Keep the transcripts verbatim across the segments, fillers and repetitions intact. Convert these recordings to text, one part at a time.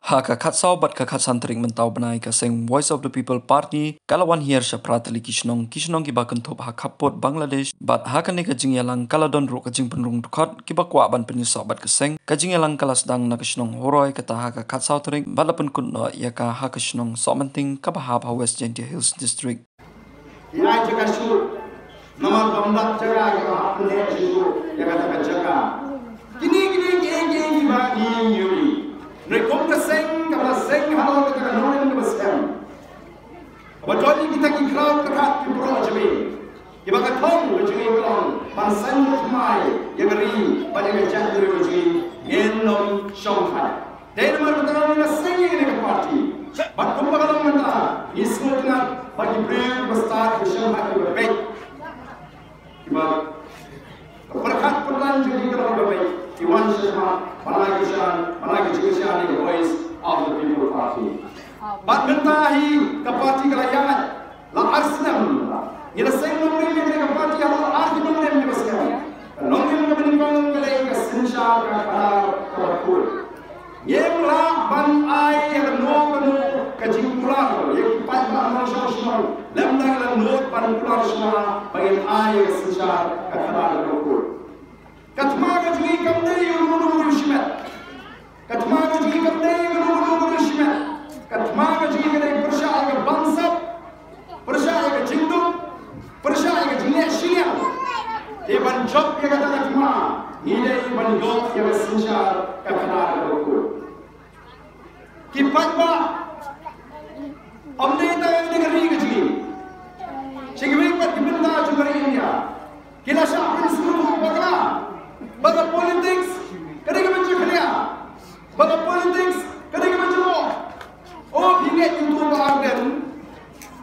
Ha ka khatsaw bad ka khatsan tarik mynta u bnai, ka seng Voice of the People Party ka la wan hiar sha phra tylli ki shnong, ki shnong kiba kynthup ha khappud Bangladesh, bad ha kane ka jingïalang ka la don ruh ka jingpynrung dkhot kiba kwah ban pynïasoh bad ka seng. Ka jingïalang ka la sdang na ka shnong Huroi, kata ha ka khatsaw tarik, bad la pynkut noh ïa ka ha ka shnong Sohmynting kaba hap ha West Jaintia Hills District. Ki ai jaka shuh, namar ba ym dap jaka ïa ka hap pynleh shuh ïa kata ka jaka. Kine kine ki ei ki ei kiba ngi ïohi. Hynrei kum ka seng, kaba seng halor kata ka nongrim kaba skhem, kaba don ïa kita ki khraw pyrkhat ki briew jong ngi, kiba ka thong ka jong ngi ka long ban seng thymmai ïa ka ri bad ïa ka jaitbynriew jong ngi, ngin ym shongthait. Dei namar kata ngi la seng ïa kane ka party. Bad kumba ka long mynta, ngi sngewtynnat ba ki briew kiba stad, kiba sngewtynnat, kiba beit, kiba, ka pyrkhat pyrlan jong ki ka long kiba beit, ki wan sha khmat ban ai kyrshan, ban ai ka jingkyrshan ïa ka Voice of the People Party. Bad mynta hi ka party ka la ïaid la ar snem. Ngi la seng nongrim ïa kane ka party halor ar ki nongrim kiba skhem. Ka nongrim kaba nyngkong ka dei ka synshar ka khadar kaba khuid. Ngim lah ban ai ïa kano kano ka jingkular ïa ki paidbah nongshong shnong, lymda ngi la nud ban kular shuwa ba ngin ai ïa ka synshar ka khadar kaba khuid. Ka thma ka jong ngi kam dei ïa uno uno u briew shimet. Ka thma ka jong ngi kam dei ïa uno uno u briew shimet. Ka thma ka jong ngi ka dei pyrshah ïa ka bamsap, pyrshah ïa ka jingduk, pyrshah ïa ka jingleh shiliang. Te ban jop ïa kata ka thma, ngi dei ban ïoh ïa ka synshar ka khadar kaba khuid. Ki paidbah, ym dei tang ïa ka ri ka jong ngi. Sha kiwei pat ki bynta jong ka ri India, ki la shah pynsngewthuh bakla ba ka politics ka dei kaba jingkhlia, ba ka politics ka dei kaba jingmut. O, phi ngeit ïa uto uba ardent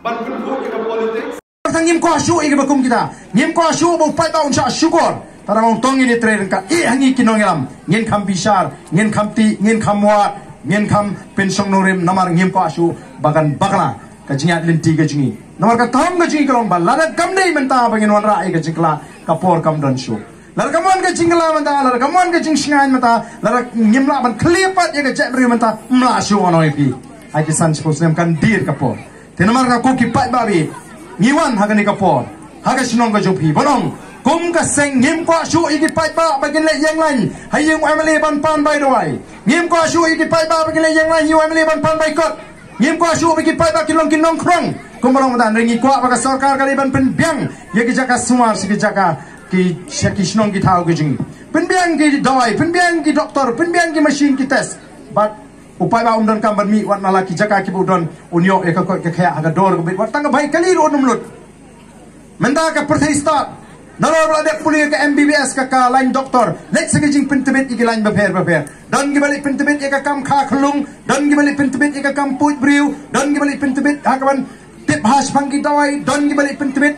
ban pynbud ïa ka politics. Tang ngim kwah shuh ïa kiba kum kita. Ngim kwah shuh ba u paidbah un shah shukor. Tang ong tang ngin ïatrei ryngkat, eh, ha ngi ki nongïalam. Ngin kham bishar, ngin kham tih, ngin kham wad, ngin kham pynshong nongrim, namar ngim kwah shuh ba kan bakla ka jingïaid lynti ka jong ngi. Namar ka thong ka jong ngi ka long ba lada kam dei mynta ba ngin wanrah ïa ka jingkylla, ka por kam don shuh. Lada kam wan ka jingkylla mynta, lada kam wan ka jingshngaiñ mynta, lada ngim lah ban khlieh pat ïa ka jaitbynriew mynta, ym lah shuh, ngan ong ïa phi. Ha ki san shiphew snem kan dier ka por. Te namar kata ko ki paidbah, ngi wan ha kane ka por ha ka shnong ka jong phi ban ong, kum ka seng ngim kwah shuh ïa ki paidbah ba kin leit ïeng lain ha ïing u MLA ban pan bai dawai. Ngim kwah shuh ïa ki paidbah ba kin leit ïeng lain ha ïing u MLA ban pan bai kot. Ngim kwah shuh ba ki paidbah kin long ki nongkhrong. Kumba long mynta, hynrei ngi kwah ba ka sorkar ka dei ban pynbiang ïa ki jaka sumar sha ki jaka, ki, sha ki shnong ki thaw ki jong ngi. Pynbiang ki dawai, pynbiang ki doktor, pynbiang ki machine, ki test. Bad u paidbah um donkam ban mih wat na la ki jaka kiba u don, un ïoh ïa ka koit ka khiah ha ka dor ka bit, wat tang ka bai kali ruh un ym lut. Mynta ka pyrthei stad, nalor ba la dep pule ka MBBS, ka, ka lain doktor, leit sa ka jingpyntbit ïa ki lain bapher bapher. Don kiba leit pyntbit ïa ka kam kha khyllung, don kiba leit pyntbit ïa ka kam puid briew, don kiba leit pyntbit ha kaban tip ha shaphang ki dawai, don kiba leit pyntbit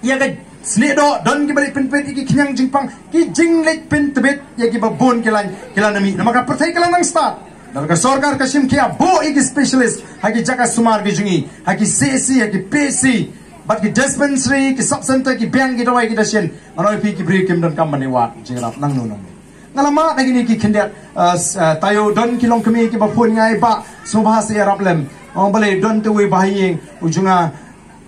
ïa ka snieh doh, don kiba leit pyntbit ïa ki khñiang jingpang, ki jingleit pyntbit ïa kiba bun ki lain ki la na mih. Namar ka pyrthei ka la nang stad. Lada ka sorkar ka shim khia, buh ïa ki specialist ha ki jaka sumar ki jong ngi, ha ki CHC, ha ki PHC, bad ki dispensary, ki sub center, ki biang ki dawai ki dashin. Ngan ong ïa phi, ki briew kim donkam ban ïa wad jingïarap nangno nangno. Nga la mad na kine ki khyndiat, uh, s-, uh, taïew, don ki longkmie kiba phone ïa nga, "Bah, sngewbha sa ïarap lem." Ong balei, don te uwei u bahaïing u jong nga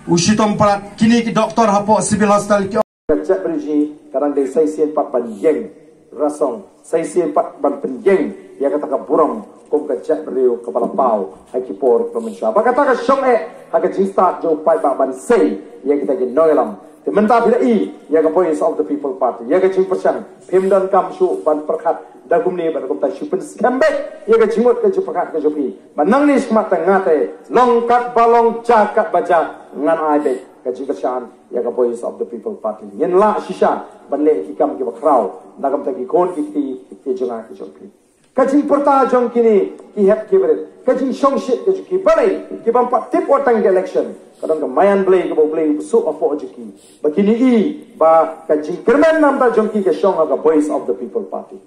u shitom palat. Kine ki doktor hapoh Civil Hospital ki ong, ka jaitbynriew jong ngi ka dang dei sa shisien pat ban ïeng rasong, sa shisien pat ban pynïeng ïa kata ka burom kum ka jaitbynriew kaba la paw ha ki por kiba mynshuwa. Bad kata ka shong eh ha ka jingstad jong u paidbah ban sei ïa kita ki nongïalam. Te mynta phi la i ïa ka Voice of the People Party, ïa ka jingpyrshang, phim donkam shuh ban pyrkhat da kumne bad da kumta, shu pynskhem beit ïa ka jingmut ka jingpyrkhat ka jong phi. Ba nangne shakhmat te, nga te, long katba long, jia katba jia, ngan ai beit ka jingkyrshan ïa ka Voice of the People Party. Ngin lah shisha ban leh ki kam kiba khraw na ka bynta ki khun ki kti ki jong nga ki jong phi. Ka jingpyrta jong kine ki hep ki barit, ka jingshongshit ka jong ki, balei ki bym pat tip wat tang ka election? Ka don ka maïan Blei kaba U Blei u buh hapoh jong ki, ba kine i ba ka jingkyrmen namar jong ki ka shong ha ka Voice of the People Party.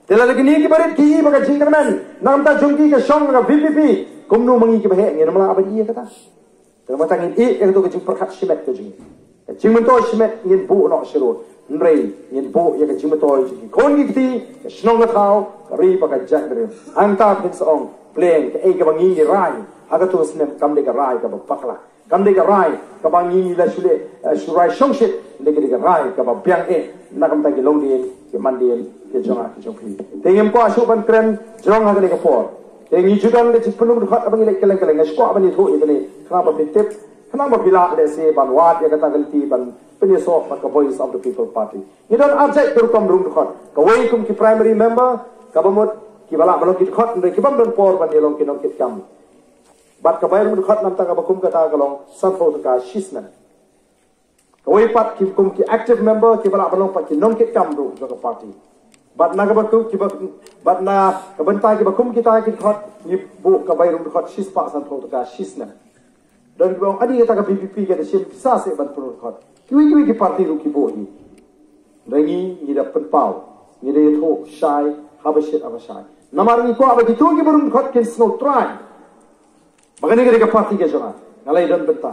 Te lada kine ki barit ki i ba ka jingkyrmen namar jong ki ka shong ha ka VPP, kumno ma ngi kiba heh, ngin ym lah ban i ïa kata? Te namar kata ngin ïeh ïa kato ka jingpyrkhat shimet ka jong ngi. Ka jingmyntoi shimet ngin buh noh shuh ruh, hynrei ngin buh ïa ka jingmyntoi jong ki khun ki kti, ka shnong ka thaw, ka ri bad ka jaitbynriew. Hangta phin sa ong, Leng, kaei kaba ngi ngi rai ha kato ka snem kam dei ka rai kaba bakla. Kam dei ka rai kaba ngi ngi la shu leh, eh, shu rai shongshit, lei ka dei ka rai kaba biang eh na ka bynta ki longdien ki mandien ki jong nga ki jong phi. Te ngim kwah shuh ban kren jrong ha kane ka por. Te ngi ju don ka jingpynrung dkhot kaba ngi leh kylleng kylleng, nga shu kwah ban ïathuh ïa kane khnang ba phi tip, khnang ba phi lah lehse ban wad ïa kata ka lynti ban pynïasoh bad ka Voice of the People Party. Ngi don arjait ka rukom rung dkhot. Kawei kum ki primary member, kaba mut kiba lah ban long ki dkhot, hynrei ki bym don por ban ïalong ki nongkitkam. Bad ka bai rung dkhot namar kata kaba kum kata ka long sanphew tyngka shisnem. Kawei pat ki kum ki active member kiba lah ban long pat ki nongkitkam ruh jong ka party. Bad na kaba kum kiba, bad na ka bynta kiba kum kita ki dkhot, ngi buh ka bai rung dkhot shispah sanphew tyngka shisnem. Don kiba ong, adi kata ka V P P ka da shim pisa seh ban pynrung dkhot. Kiwei kiwei ki party ruh ki buh hi. Hynrei ngi, ngi da pynpaw, ngi da ïathuh shai, haba shit haba shai. Namar ngi kwah ba kito kiba rung dkhot kin sngewtrai ba kane ka dei ka party ka jong nga, nga la ïadon bynta.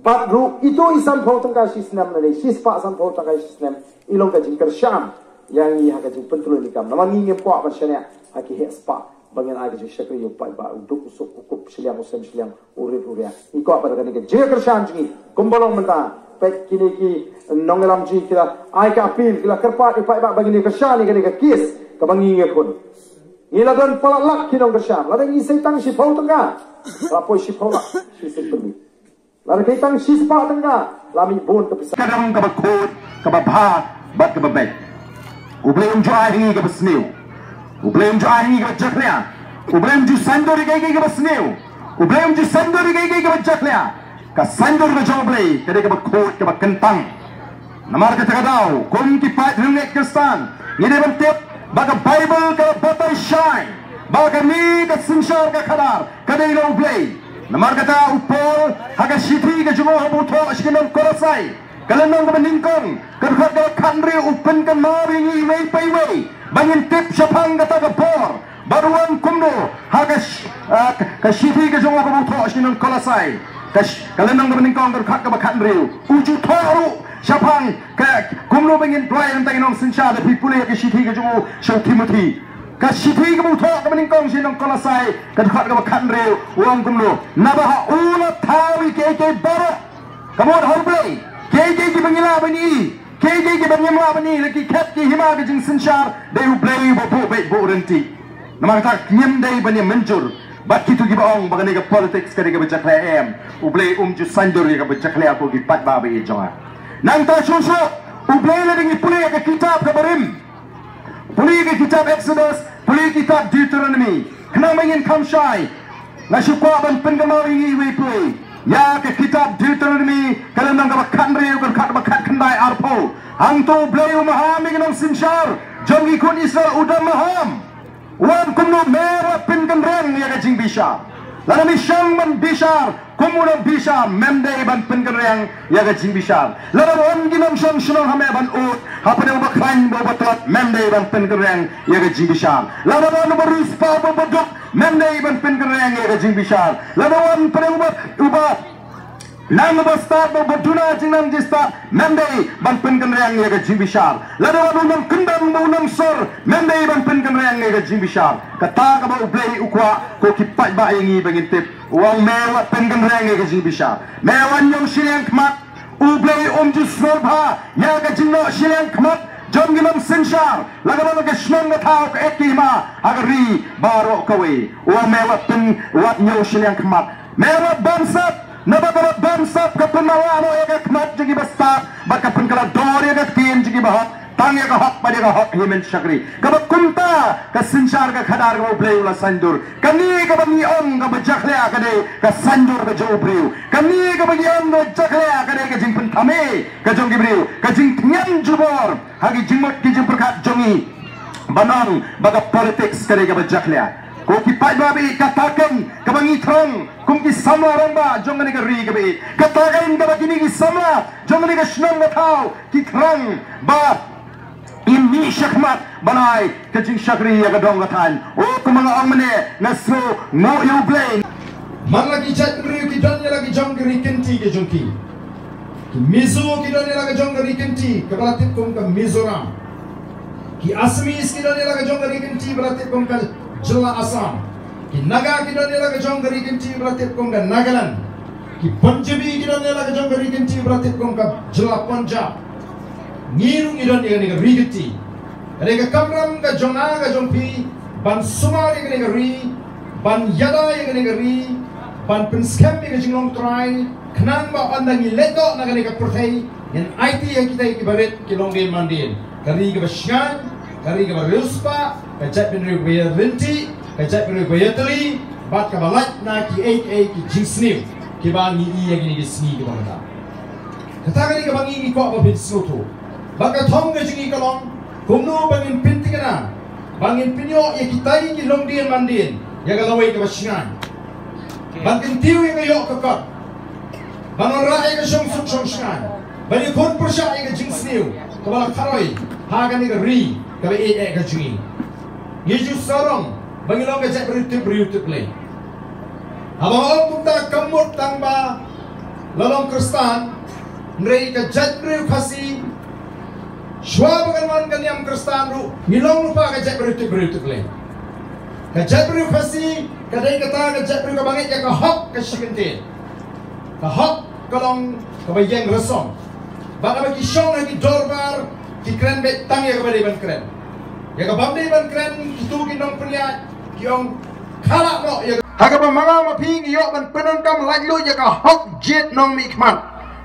Bad ruh ito i sanphew tyngka shisnem lane shispah sanphew tyngka shisnem, i long ka jingkyrshan ïa ngi ha ka jingpyntlun ïa kam. Namar ngi ngim kwah ban shaniah ha ki heh spah ba ngin ai ka jingshakri ïa u paidbah, u duk u suk, u kup shiliang, u sem shiliang, u rit u riang. Ngi kwah ba da kane ka jingkyrshan jong ngi, kumba long mynta, peit kine ki nongïalam jong ngi ki la ai ka appeal, ki la kyrpad ïa u paidbah ba ngin ïakyrshan ïa kane ka case kaba ngi ngi khun. Ngi la don palat lak ki nongkyrshan, lada ngi sei tang shiphew tyngka, la poi shiphew lak, shi sien pynmih. Lada kei tang shispah tyngka, la mih bun ka pisa. Ka dang kaba khuid, kaba bha, bad kaba beit. U Blei um ju ai ha ngi kaba sniew. U Blei um ju ai ha ngi kaba jakhlia. U Blei um ju saiñdur ïa kiei kiei kaba sniew. U Blei um ju saiñdur ïa kiei kiei kaba jakhlia. Ka saiñdur ka jong U Blei ka dei kaba khuid, kaba kyntang. Namar kata ka daw, kum ki paid riewngeit Khristan, ngi dei ban tip ba ka Baibl ka la batai shai ba kane ka synshar ka khadar ka dei na U Blei. Namar kata u Paul ha ka shithi ka jong u haba u thoh sha ki nong Kolosai, ka lynnong kaba nyngkong, ka dkhot kaba khathynriew, u pynkynmaw ïa ngi iwei pa iwei ba ngin tip shaphang kata ka bor. Bad u ong kumno ha ka sh-, ah, ka, ka shithi ka jong u kaba u thoh sha ki nong Kolosai, ka sh-, ka lynnong kaba nyngkong, ka dkhot kaba khathynriew, u ju thoh ruh shaphang ka kumno ba ngin duwai na ka bynta ki nongsynshar. Lada phi pule ka shithi ka jong u sha u Timothi, ka shithi kaba u thoh kaba nyngkong sha ki nong Kolosai, ka dkhot kaba khathynriew, u ong kumno: Naba ha u la thaw ïa kiei kiei baroh, ka mut ha U Blei, kiei kiei kiba ngi lah ban i, kiei kiei kiba ngim lah ban i, la ki khet ki hima ka jingsynshar, dei U Blei uba buh beit buh ryntih. Namar kata ngim dei ban ïa mynjur bad kito kiba ong ba kane ka politics ka dei kaba jakhlia, em. U Blei um ju saiñdur ïa kaba jakhlia, ko ki paidbah ba ïeit jong nga. Nangta shuh shuh, U Blei, lada ngi pule ïa ka kitab kaba rim, pule ïa ka kitab Exodus, pule ïa ka kitab Deuteronomy, khnang ba ngin kham shai, nga shu kwah ban pynkynmaw ïa ngi iwei pa iwei ïa ka kitab Deuteronomy, ka lynnong kaba khathynriew, ka dkhot kaba khatkhyndai arphew. Hangto U Blei u maham ïa ki nongsynshar jong ki khun Israel, u da maham. U ong kumno: Me wat pynkynriang ïa ka jingbishar. Lada me shong ban bishar kum u nongbishar, mem dei ban pynkynriang ïa ka jingbishar. Lada wan ki nongshong shnong ha me ban ud hapdeng uba khlaiñ bad uba tlot, mem dei ban pynkynriang ïa ka jingbishar. Lada wan uba riewspah bad uba duk, mem dei ban pynkynriang ïa ka jingbishar. Lada wan pdeng uba, uba nang uba stad bad uba duna jingnang jingstad, mem dei ban pynkynriang ïa ka jingbishar. Lada wan u nongkyndong bad u nongsor, mem dei ban pynkynriang ïa ka jingbishar. Kata kaba U Blei u kwah, ko ki paidbah, ïa ngi ba ngin tip. U ong: Me wat pynkynriang ïa ka jingbishar. Me wat ñiew shiliang khmat. U Blei um ju sngewbha ïa ka jingnoh shiliang khmat jong ki nongsynshar, la ka long ka shnong ka thaw, ka et ka hima ha ka ri baroh kawei. U ong: Me wat pyn, wat ñiew shiliang khmat. Me wat bamsap, naba ka wat bamsap ka pynmala noh ïa ka khmat jong ki bastad bad ka pynkylla dor ïa ka ktien jong ki bahok. Tang ïa ka hok bad ïa ka hok hi men shakri. Kaba kumta ka synshar ka khadar kaba U Blei u la saiñdur. Kane kaba ngi ong kaba jakhlia ka dei ka saiñdur ka jong u briew. Kane kaba ngi ong kaba jakhlia ka dei ka jingpynthame ka jong ki briew, ka jingtngen jubor ha ki jingmut ki jingpyrkhat jong ngi ban ong ba ka politics ka dei kaba jakhlia. Ko ki paidbah ba ïeit, kata kein kaba ngi thrang kum ki samla rangbah jong kane ka ri kaba ïeit. Kata kein kaba kine ki samla jong kane ka shnong ka thaw ki thrang ba ngin mih shakhmat ban ai ka jingshakri ïa ka dong ka thaiñ. O, kumba nga ong mynne, nga sngewnguh ïa U Blei. Man la ki jaitbynriew ki don ïa la ki jong ki ri kynti ki jong ki. Ki Mizo ki don ïa la ka jong ka ri kynti kaba la tip kum ka Mizoram. Ki Assamese ki don ïa la ka jong ka ri kynti ba la tip kum ka jylla Assam. Ki Naga ki don ïa la ka jong ka ri kynti ba la tip kum ka Nagaland. Ki Punjabi ki don ïa la ka jong ka ri kynti ba la tip kum ka jylla Punjab. Ngi ruh ngi don ïa kane ka ri kynti. Kane ka kamram ka jong nga ka jong phi ban sumar ïa kane ka ri, ban ïada ïa kane ka ri, ban pynskhem ïa ka jinglong trai, khnang ba ynda ngi leit noh na kane ka pyrthei, ngin aiti ïa kita ki barit ki longdien mandien. Ka ri kaba shngaiñ, ka ri kaba riewspah, ka jaitbynriew kaba ïaryntih, ka jaitbynriew kaba ïatylli, bad kaba lait na kiei kiei ki jingsniew kiba ngi ïohi ïa kine ki sngi kiba mynta. Kata ka dei kaba ngi ngi kwah ba phin sngewthuh. Bad ka thong ka jong ngi ka long, kumno ba ngin pynthikna, ba ngin pynïoh ïa kitai ki longdien mandien ïa ka lawei kaba shngaiñ. Ban kyntiew ïa ka ïoh ka kot. Ban wanrah ïa ka shongsuk shongshngaiñ. Ban ïakhun pyrshah ïa ka jingsniew kaba la kharoi ha kane ka ri kaba ïeit eh ka jong ngi. Ngi ju sarong ba ngi long ka jaitbynriew tip briew tip Blei. Haba nga ong kumta kam mut tang ba la long Khristan, hynrei ka jaitbynriew Khasi, shuwa ba kan wan ka niam Khristan ruh, ngi long lypa ka jaitbynriew tip briew tip Blei. Ka jaitbynriew Khasi ka dei kata ka jaitbynriew kaba ngeit ïa ka hok ka shi kyntien. Ka hok ka long kaba ïeng rasong. Bad haba ki shong ha ki dorbar, ki kren beit tang ïa kaba dei ban kren. Ïa kaba ym dei ban kren, kito ki nongpynïaid ki ong khlad noh ïa ka. Ha kaba ma nga ma phi ngi ïoh ban pyndonkam laitluid ïa ka hok jied nongmihkhmat.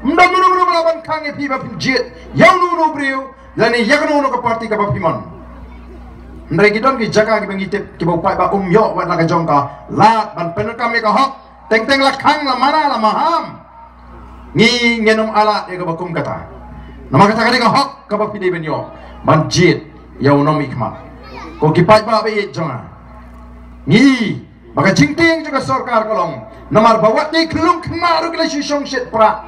Ym don uno uno uba lah ban khang ïa phi ba phin jied ïa uno uno u briew lane ïa kano kano ka parti kaba phi mon. Hynrei ki don ki jaka kiba ngi tip kiba u paidbah um ïoh wat la ka jong ka lad ban pyndonkam ïa ka hok. Teng teng la khang, la mana, la maham, ngi ngin ym ailad ïa kaba kum kata. Namar kata ka dei ka hok kaba phi dei ban ïoh ban jied ïa u nongmihkhmat. Ko ki paidbah ba ïeit jong nga, ngi ba ka jingtieng jong ka sorkar ka long namar ba wat ki khyllung khynnah ruh ki la shu shong shet prah.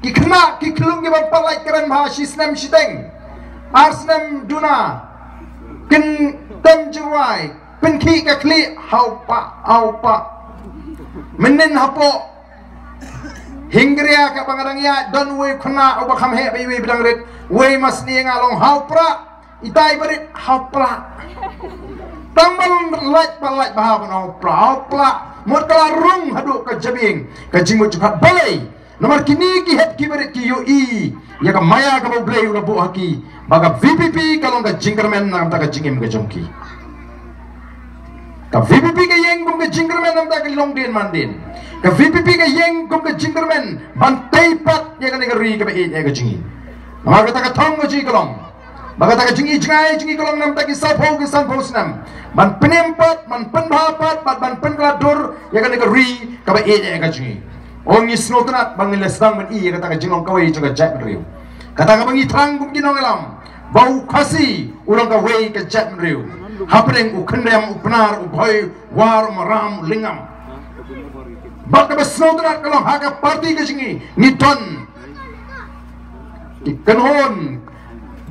Ki khynnah ki khyllung kiba pat lait kren bha shi snem shiteng, ar snem duna, kin tem jingrwai, pynkhih ka khlieh, hau pah, hau pah. Mynnin hapoh Hyngrei kaba nga dang ïaid don uwei u khynnah uba kham heh ba iwei ba dang rit, uwei masniew nga long hau prah, itai barit hau prah. Tang ba lait ba lait ba hau ban hau prah, hau prah. Mut ka la rung haduh ka jabieng ka jingmut jingpyrkhat balei? Namar kine ki hep ki barit ki ïohi ïa ka maïa kaba U Blei u la buh ha ki, ba ka V P P ka long ka jingkyrmen na ka bynta ka jingim ka jong ki. Ka V P P ka ïeng kum ka jingkyrmen na ka bynta ki longdien mandien. Ka V P P ka ïeng kum ka jingkyrmen ban tei pat ïa kane ka ri kaba ïeit ïa ka jong ngi. Namar kata ka thong ka jong ngi ka long, ba kata ka jingïeit jong ngi ka long na ka bynta ki sawphew ki sanphew snem, ban pynim pat, ban pynbha pat, ban, ban pynkylla dur ïa kane ka ri kaba ïeit ïa ka jong ngi. Ong ngi sngewtynnat ba ngi la sdang ban ïohi ïa kata ka jinglong kawei jong ka jaitbynriew. Kata kaba ngi thrang kum ki nongïalam ba u Khasi u long kawei ka jaitbynriew hapdeng u Khynriam, u Pnar, u Bhoi, War, u Maram, u Lyngngam. Bad kaba sngewtynnat ka long ha ka parti ka jong ngi ngi don ki kynhun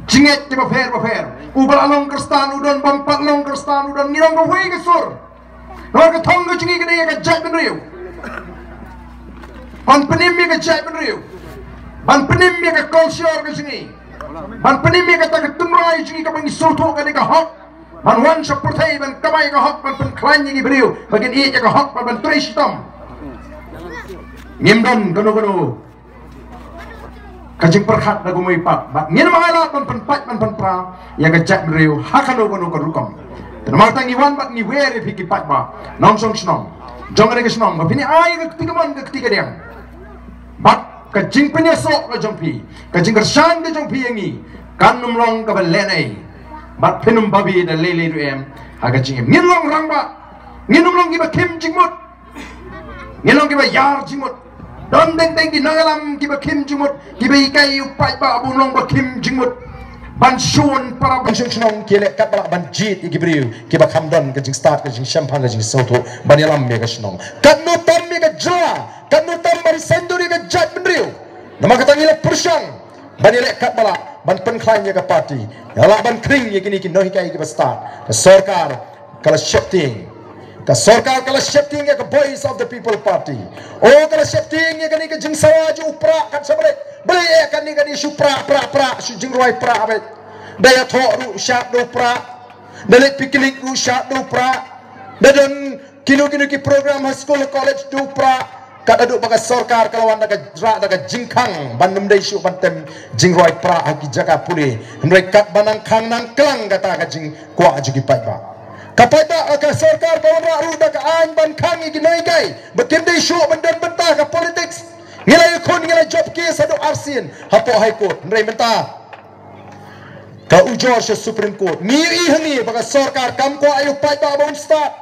jingngeit kiba pher ba pher. Uba la long Khristan u don, bym pat long Khristan u don, ngi long kawei ka sur. Namar ka thong ka jong ngi ka dei ïa ka jaitbynriew. Ban pynim ïa ka jaitbynriew. Ban pynim ïa ka culture ka jong ngi. Ban pynim ïa kata ka tynrai jong ngi kaba ngi sngewthuh ka dei ka hok. Ban wan sha pyrthei ban kamai ka hok, ban pynkhlaiñ ïa ki briew ba kin ïeit ïa ka hok, ban, ban trei shitom. Ngim don kano kano ka jingpyrkhat da kumwei pat, bad ngin ym ailad ban pynpait ban pynpra ïa ka jaitbynriew ha kano kano ka rukom. Te namar kata ngi wan bad ngi wer ïa phi ki paidbah nongshong shnong jong kane ka shnong ba phin ïa ai ka kti kamon ka kti kadiang. Bad ka jingpynïasoh ka jong phi, ka jingkyrshan ka jong phi ïa ngi, kan ym long kaba lehnoh. Bad phin ym babe da lei lei ruh em ha ka jingim. Ngin long rangbah, ngin ym long kiba khim jingmut. Ngin long kiba ïar jingmut. Don teng teng ki nongïalam kiba khim jingmut, kiba hikai ïa u paidbah ba un long ba khim jingmut. Ban shun para ban shun shnong ki leh katba lah ban jied ïa ki briew kiba kham don ka jingstad, ka jingshemphang, ka jingsngewthuh ban ïalam ïa ka shnong. Katno tam ïa ka jylla, katno tam ban saiñdur ïa ka jaitbynriew. Namar kata ngi la pyrshang ban ïaleh katba lah ban pynkhlaiñ ïa ka party, ïa lah ban khring ïa kine ki nonghikai kiba stad. Ka sorkar ka la sheptieng. Ka sorkar ka la sheptieng ïa ka Voice of the People Party. O, ka la sheptieng ïa kane ka jingsawa jong u prah kat sha bret. Balei eh kane kane shu prah, prah, prah, shu jingrwai prah bret. Da ïathoh ruh shad da u prah. Da leit picnic ruh shad da u prah. Da don kino kino ki program ha skul ha college, duh pra, ka da duh ba ka sorkar ka la wan da ka rah da ka jingkhang ban ym dei shuh ban tem jingroi pra ha ki jaka pule. Hynrei kat ba nang khang nang klang kata ka jingkwah jong ki paidbah. Ka paidbah, ka sorkar ka wanrah ruh da ka aiñ ban khang ïa ki nonghikai ba kim dei shuh ban don bynta ha ka politics. Ngi la ïakhun, ngi la jop case haduh arsien hapoh High Court. Hynrei mynta ka ujor sha Supreme Court. Ngi ïohi hangne ba ka sorkar kam kwah ïa u paidbah ba un stad.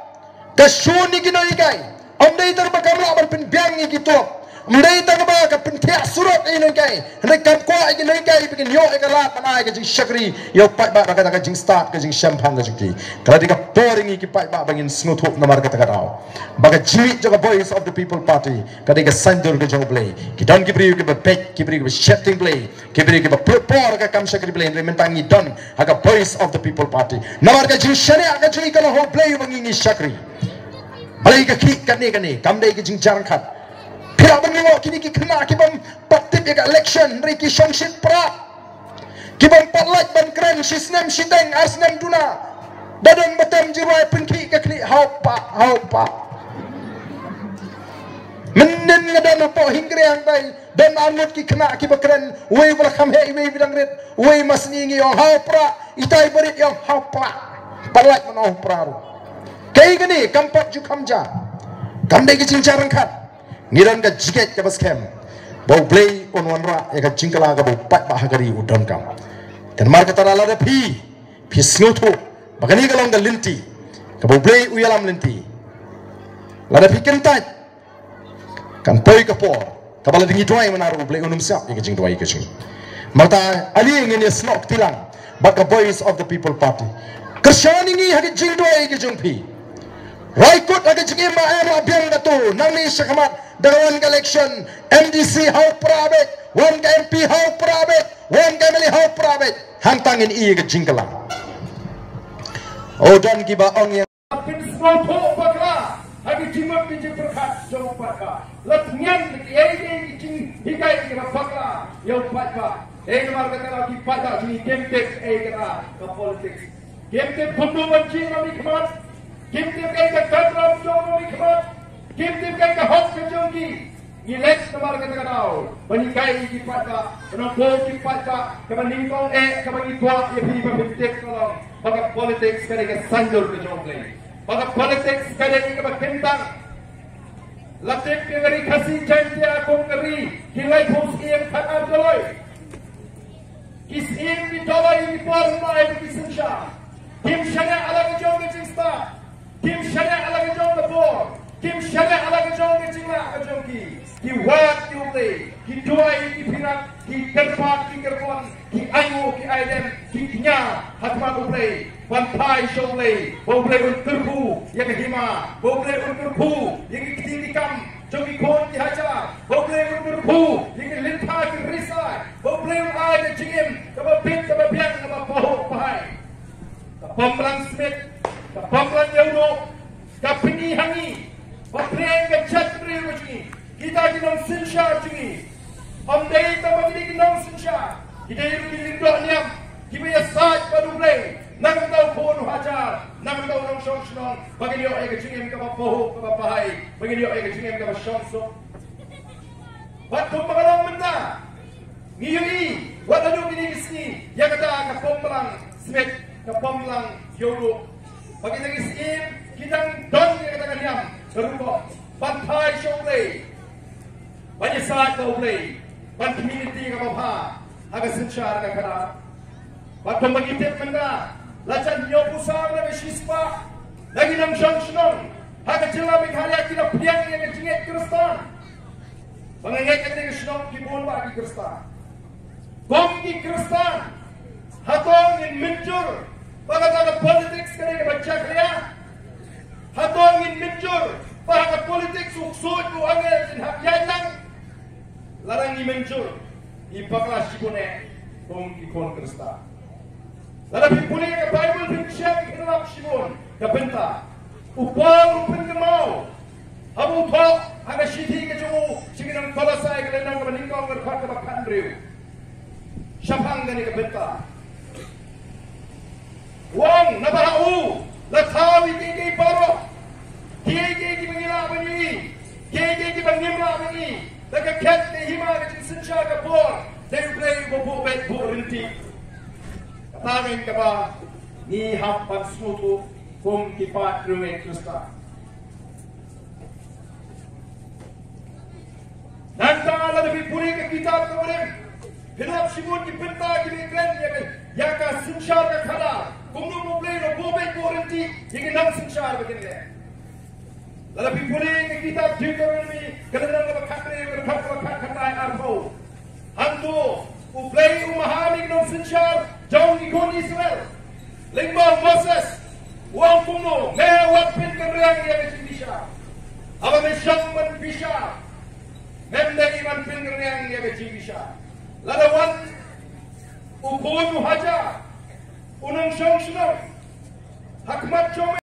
Ka shun ïa ki nonghikai. Ym dei tang ba kam lah ban pynbiang ïa ki tuh. Ym dei tang ba ka pynthiah surok ïa ki nonghikai. Hynrei kam kwah ïa ki nonghikai ba kin ïoh ïa ka lad ban ai ka jingshakri ïa u paidbah da kata ka jingstad, ka jingshemphang ka jong ki. Ka la dei ka por ïa ngi ki paidbah ba ngin sngewthuh namar kata ka daw ba ka jingmih jong ka Voice of the People Party ka dei ka saiñdur ka jong U Blei. Ki don ki briew kiba beit, ki briew kiba sheptieng Blei, ki briew kiba pynpor ka kam shakri Blei. Hynrei mynta ngi don ha ka Voice of the People Party namar ka jingshaniah ka jong ngi ka long ha U Blei ba ngi ngi shakri. Balei ka khih kane kane? Kam dei ka jingjarngkhat. Phi lah ban ïoh kine ki khynnah ki bym pat tip ïa ka election, hynrei ki shongshit pra. Ki bym pat lait ban kren shi snem shiteng, ar snem duna. Da don ba tem jingrwai pynkhih ka khlieh, hau pa, hau pa. Mynnin nga don hapoh Hyngrei hangtai, don arngut ki khynnah kiba kren, uwei ba la kham heh, uwei ba dang rit, uwei masni ngi ong hau pra, itai barit ong hau pra. Pat lait ban ong pra ruh. Kaei kane, kam pat ju kham ja. Kam dei ka jingjarngkhat. Ngi don ka jingngeit kaba skhem ba U Blei un wanrah ïa ka jingkylla kaba u paidbah ha ka ri u donkam. Te namar kata lada phi, phi sngewthuh ba kane ka long ka lynti kaba U Blei u ïalam lynti, lada phi kyntait, kan poi ka por kaba lada ngi duwai mynta ruh U Blei un ym sngap ïa ka jingduwai ka jong ngi. Mynta ale ngin ïa snoh kti lang bad ka Voice of the People Party. Kyrshan ïa ngi ha ka jingduwai ka jong phi. Rai kut ha ka jingim ba em la biang katu, nangne shakhmat da ka wan ka election, M D C ha u pra beit, wan ka M P ha u pra beit, wan ka M L A ha u pra beit. Hangta ngin ïohi ïa ka jingkylla. O don kiba ong ïa Phin sngewthuh bakla ha ki jingmut ki jingpyrkhat jong u paidbah. La thngan kiei kiei ki jinghikai kiba bakla ïa u paidbah. Ei namar kata ki paidbah jong ngi kim tip ei kata ka politics. Kim tip kumno ban jingïalam i khmat. Kim tip kaei ka kamram jong i khmat. Kim tip kaei ka hok ka jong ki. Ngi leit namar kata ka daw ban hikai ïa ki paidbah, ban ong ko ki paidbah, kaba nyngkong eh kaba ngi kwah ïa phi ba phin tip ka long ba ka politics ka dei ka saiñdur ka jong U Blei. Ba ka politics ka dei kaba kyntang. La tip ïa ka ri Khasi Jaiñtia kum ka ri ki laiphew syiem khatar doloi. Ki syiem ki doloi ki por ma ai ki synshar. Kim shaniah la ka jong ka jingstad. Kim shaniah la ka jong ka bor. Kim shaniah la ka jong ka jinglah ka jong ki. Ki wad ki U Blei, ki duwai ki phirat, ki kyrpad ki kyrpon, ki ainguh ki aidem, ki kñia ha khmat U Blei. Ban phai sha U Blei, ba U Blei un kyrkhu ïa ka hima, ba U Blei un kyrkhu ïa ki kti ki kam jong ki khun ki hajar, ba U Blei un kyrkhu ïa ki lyngkha ki risai, ba U Blei un ai ka jingim kaba bit kaba biang kaba pahuh pahai. Ka Pamlang Smit, ka Pamlang Ïewduh, ka pyni ha ngi ba pyrshah ka jaitbynriew ka jong ngi, kita ki nongsynshar jong ngi, ym dei tang ba ki dei ki nongsynshar, ki dei ruh ki lyngdoh niam kiba ïasaid bad U Blei. Na ka bynta u khun u hajar, na ka bynta u nongshong shnong, ba ngin ïoh ïa ka jingim kaba pahuh kaba pahai, ba ngin ïoh ïa ka jingim kaba shong suk. Bad kumba ka long mynta, ngi ïohi wat haduh kine ki sngi ïa kata ka Pamlang Smit, ka Pamlang Ïewduh, ba kita ki syiem ki dang don ïa kata ka niam ka rukom ban phai sha U Blei, ban ïasaid bad U Blei, ban khmih lynti kaba bha ha ka synshar ka khadar. Bad kumba ngi tip mynta, la jan hynñiewphew saw na ka shispah na ki nongshong shnong ha ka jylla Meghalaya ki la pdiang ïa ka jingngeit Khristan. Ba nga ngeit kane ka shnong ki bun bah ki Khristan. Kum ki Khristan, hato ngin mynjur ba kata ka politics ka dei kaba jakhlia? Hato ngin mynjur ba ha ka politics u ksuid u angel un hap ïaid lang? Lada ngi mynjur, ngi bakla shibun eh kum ki khun Khristan. Lada phi pule ka Baibl phin shem, phin lap shibun ka bynta. U Paul u pynkynmaw haba u thoh ha ka shithi ka jong u sha ki nong Kolosai, ka lynnong kaba nyngkong, ka dkhot kaba khathynriew, shaphang kane ka bynta. U ong, naba ha u la thaw ïa kiei kiei baroh, Ka khet ka hima ka jingsynshar ka por, dei U Blei uba buh beit buh ryntih. Kata ngin kaba ngi hap ban sngewthuh kum ki paid riewngeit Khristan. Nangta lada phi pule ka kitab ka barim, phin ïoh shibun ki bynta kiba kren ïa ka, ïa ka synshar ka khadar. Kumno U Blei u la buh beit buh ryntih ïa ki nongsynshar ba kin leh. Lada phi pule ka kitab Deuteronomy, ka lynnong kaba khathynriew, ka dkhot kaba khat, khatlai, arphew. Hangto U Blei u maham ïa ki nongsynshar jong ki khun Israel. Lyngba u Moses, u ong kumno, me wat pynkynriang ïa ka jingbishar. Haba me shong ban bishar, mem dei ban pynkynriang ïa ka jingbishar. Lada wan u khun u hajar, u nongshong shnong, ha khmat jong me